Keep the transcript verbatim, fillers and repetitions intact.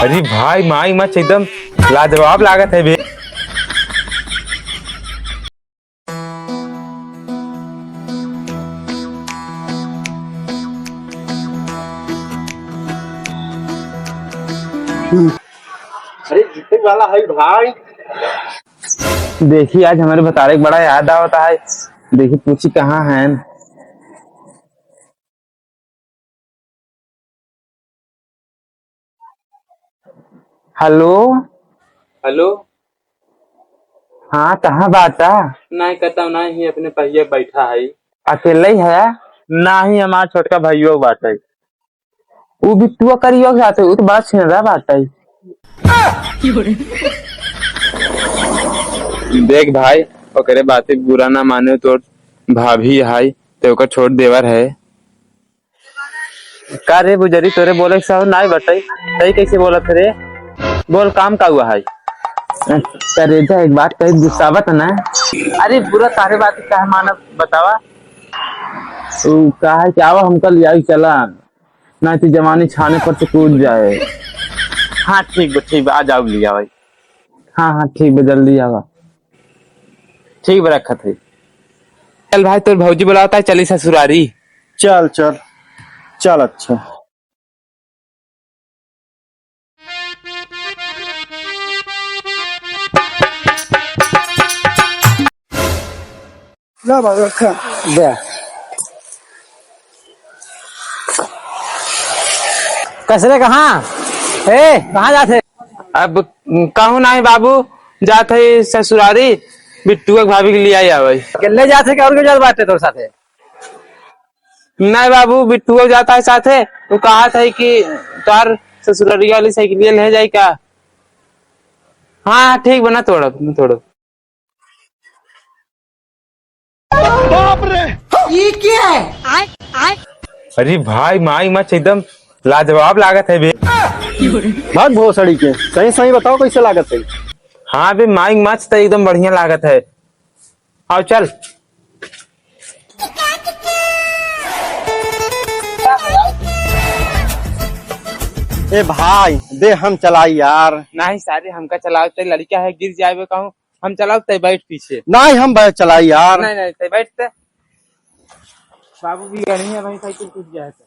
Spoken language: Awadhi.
अरे भाई, माई मच एकदम लाजवाब लागत है बे। अरे जीते वाला है भाई। देखी, आज हमरे भतारे के बड़ा याद आवता है। देखी, पूछी कहाँ है। हेलो। हेलो। हाँ, कहाँ बाटा? नाहीं, कहता हूँ, नाहीं, अपने पहिया बैठा है। अकेले ही है? नाहीं, हमार छोटका भइयो बाटे। उ बिट्टुआ करियो के साथे, उ तो बड़ा छिनरा बाटे। देख भाई, ओकरे बाते बुरा ना माने, तोर भाभी है, ते ओकर छोट देवर है। का रे बुजरी, तोरे बोले के साहू नाई बटई, तई कैसे बोलत रे? बोल, काम का हुआ है? करेजा, एक बात कही, गुस्सावत ना। अरे बुरा, तारे बात का मानब, बतावा। उ कहा है कि आवा, हमका लियाई चला, ना तो जवानी छाने पर से कूद जाए। हाँ ठीक बा, ठीक बा, आ जाओ, लिया भाई। हाँ हाँ ठीक बा, जल्दी आवा। ठीक बा, रखत है। चल भाई, तोर भौजी बुलावता है, चली ससुरारी। चल चल चल, अच्छा। ला बाबू, रखा। दे। कसरे कहाँ? ए, कहाँ जात है? अब कहूँ नाहीं बाबू, जात है ससुरारी, बिट्टुआ के भाभी के लियाई आवै। अकेले जात है कि और कोई जात बाटे तोर साथे? नाहीं बाबू, बिट्टुआ जाता है साथे, वो कहत है कि तार ससुरारी वाली साइकिल ले जाई का? हाँ, ठीक बा, ना तोड़ब, ना तोड़ब। बाप रे! ये क्या है? अरे भाई, माई मच एकदम लाजवाब लागत है बे। भाग भोसड़ी के, सही सही बताओ कैसे लागत है? हाँ बे, माई मच तो एकदम बढ़िया लागत है। आओ चल। ए भाई, दे हम चलाई यार। नाहीं सारे, हमका चलावत है, लड़का है, गिर जाबे कहूँ। हम चलावत है, बैठ पीछे। नाहीं, हम बैठ चलाई यार। नाहीं, नाहीं, ते बैठ ते। बाबू भी गणी है भाई, साइकिल टूट जाए तो।